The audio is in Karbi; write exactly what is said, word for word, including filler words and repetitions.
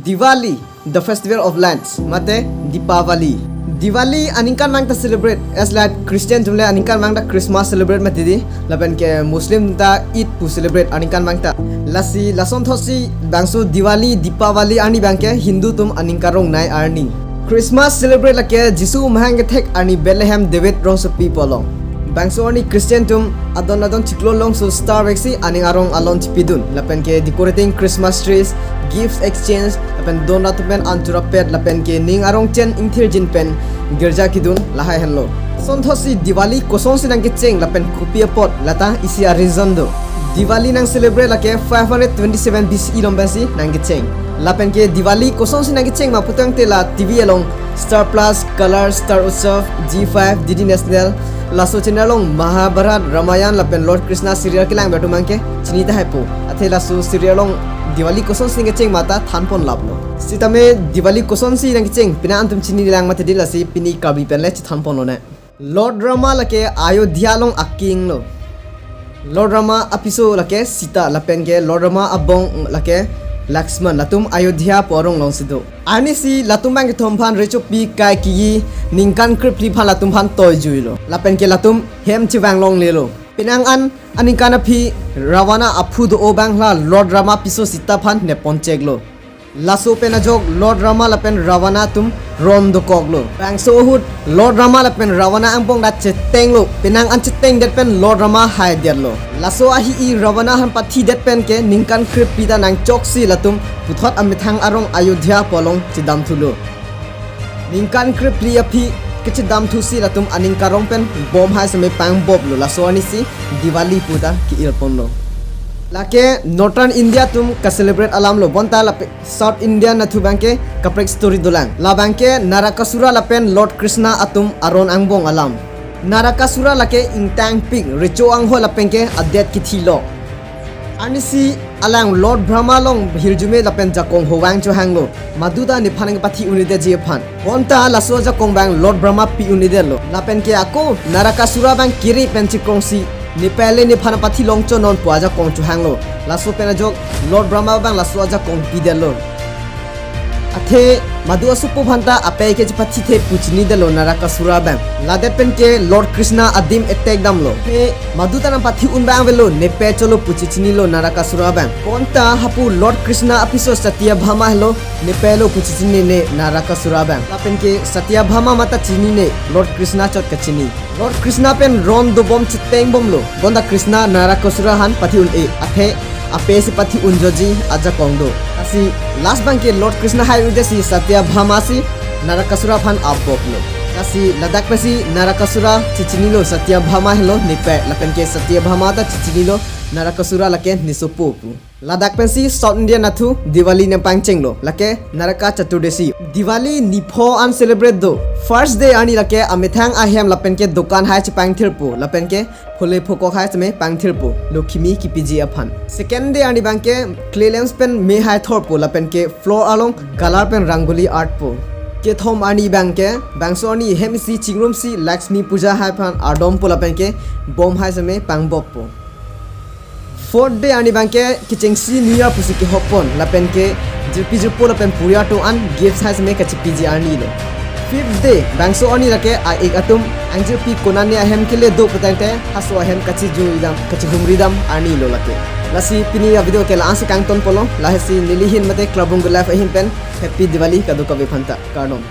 Diwali, the festival of lights, mate Deepavali. Diwali aningkanvang ta celebrate, as like Christian atum le aningkanvang ta Christmas celebrate mati di, lapen ke Muslim ta Eid pu celebrate aningkanvang ta. Lasi lasonthotsi bangso Diwali, Deepavali arni abangke Hindu atum aningkan rongnei arni. Christmas celebrate lake Jisu amahang kethek arni Bethlehem David rongsopi pu along. Bangso arni Christian atum adon adon chiklo alongso star veksi aning arong alon chipidun. Lapen ke decorating Christmas trees, gifts exchange, lapen don rat atum pen an churapet, lapen ke ning arong chen ingthirjin pen girja kedun, lahai henlo. Lasonthotsi Diwali kosonsi nangkecheng lapen kopi apot, lata isi a-reason do. Diwali nang celebrate lake five hundred twenty-seven B C E along pensi nangkecheng. Lapen ke Diwali kosonsi nangkecheng ma putangte la T V along Star Plus, Colors, Star Utsav, Zee five, D D National, laso channel along Mahabharat, Ramayan lapen Lord Krishna serial kelang ber atum abangke chini tahai po. Athe laso serial along Diwali kosonsi nangkecheng ma ta thanpon laplo. Sitame Diwali kosonsi nangkecheng, penang an atum chinilang mati di, lasi pini Karbi pen le chethanponlonang. Lord Rama lake Ayodhya along a-king lo. Lord Rama apiso lake Sita, lapen ke Lord Rama abong lake Lakshman, latum Ayodhya pu arong alongsi do. Arnisi latum abang kethom aphan rechopi kai kiji ningkan krephli aphan latum aphan toijuilo. Lapen ke latum hem chevang longlelo. Penang an aningkan aphi Ravana aphu do-o abang la Lord Rama apiso Sita aphan nepponcheklo. Laso pen ajok Lord Rama lapen Ravana atum ron dokoklo. Bangso ahut Lord Rama lapen Ravana angbong ta chetenglo. Penang an chetengdet pen Lord Rama haidetlo. Laso ahi-i Ravana aphan pathidet pen ke ningkan krephli ta nangchoksi latum puthot amethang arong Ayodhya pu along chedamthulo. Ningkan krephli aphi kechedamthusi latum aningkan arong pen bom hai seme pangboplo, laso arnisi Diwali pu ta ke-irponlo. Lake Northern India atum ka-celebrate alamlo, bonta lapen South India nathu abangke kaprek story dolang. La abangke Narakasura lapen Lord Krishna atum aron angbong alam. Narakasura lake ingtangpik, recho anghoi lapen ke adet kethilok. Arnisi alang Lord Brahma along hirjume lapen jakong hovang chohanglo. Maduta nephan nangpathi-un-edetji aphan. Bonta laso ajakong abang Lord Brahma pi-un-edetlo. Lapen ke ako Narakasura abang kiri pen chikrongsi, nepei le nephan nangpathi longchonnon pu ajakong chohanglo. Laso pen ajok Lord Brahma abang laso ajakong pidetlo. Athe madu asopo aphanta apei ke chepathithe pu chinidetlo Narakasura abang. Ladet pen ke Lord Krishna adim attack damlo. He maduta nangpathi-un abang avelo, nepei cholo pu chechinilo Narakasura abang. Bonta hapu Lord Krishna apiso Satyabhama henlo, nepei lo pu chechinine Narakasura abang. Lapen ke Satyabhama mata chinine Lord Krishna chot kachini. Lord Krishna pen ron dobom chetengbomlo. Bonta Krishna Narakasura aphan pathi-un-e, athe apei si pathi-unjoji ajakong do. Lasi last abangke Lord Krishna hai-un-edetsi Satyabhama si Narakasura aphan apboplo. Lasi ladak pensi Narakasura chechinilo Satyabhama henlo nepei, lapen ke Satyabhama ta chechinilo Narakasura lake nesopo pu. Ladak pensi South India nathu Diwali nangpangchenglo, lake Naraka Chaturdashi. Diwali nipho an celebrate do. First day arni lake amethang ahem lapen ke dokan hai chepangthirpo, lapen ke phole phokok hai seme pangthirpo, Lokhimi kipiji aphan. Second day arni abangke clay lamps pen mei hai thorpo, lapen ke floor along color pen rangoli artpo. Kethom arni abangke bangso arni hem isi chingrumsi Lakshmi Puja hai aphan ardompo, lapen ke bom hai seme pangboppo. Fourth day arni abangke kechengsi New Year pusi kehoppon, lapen ke jirpi jirpo lapen puriar atum an gifts hai seme kachepiji arnilo. Fifth day, bangso arni lake a-ik atum angjirpi konane ahem kele do putangte haso ahem kachejui dam, kachehumri dam arnilo lake. Lasi pini avideo ke la-ansi kangtonpolo, lahai si neli ahin mate Klabung Life ahin pen Happy Diwali kadokave aphanta. Kardom.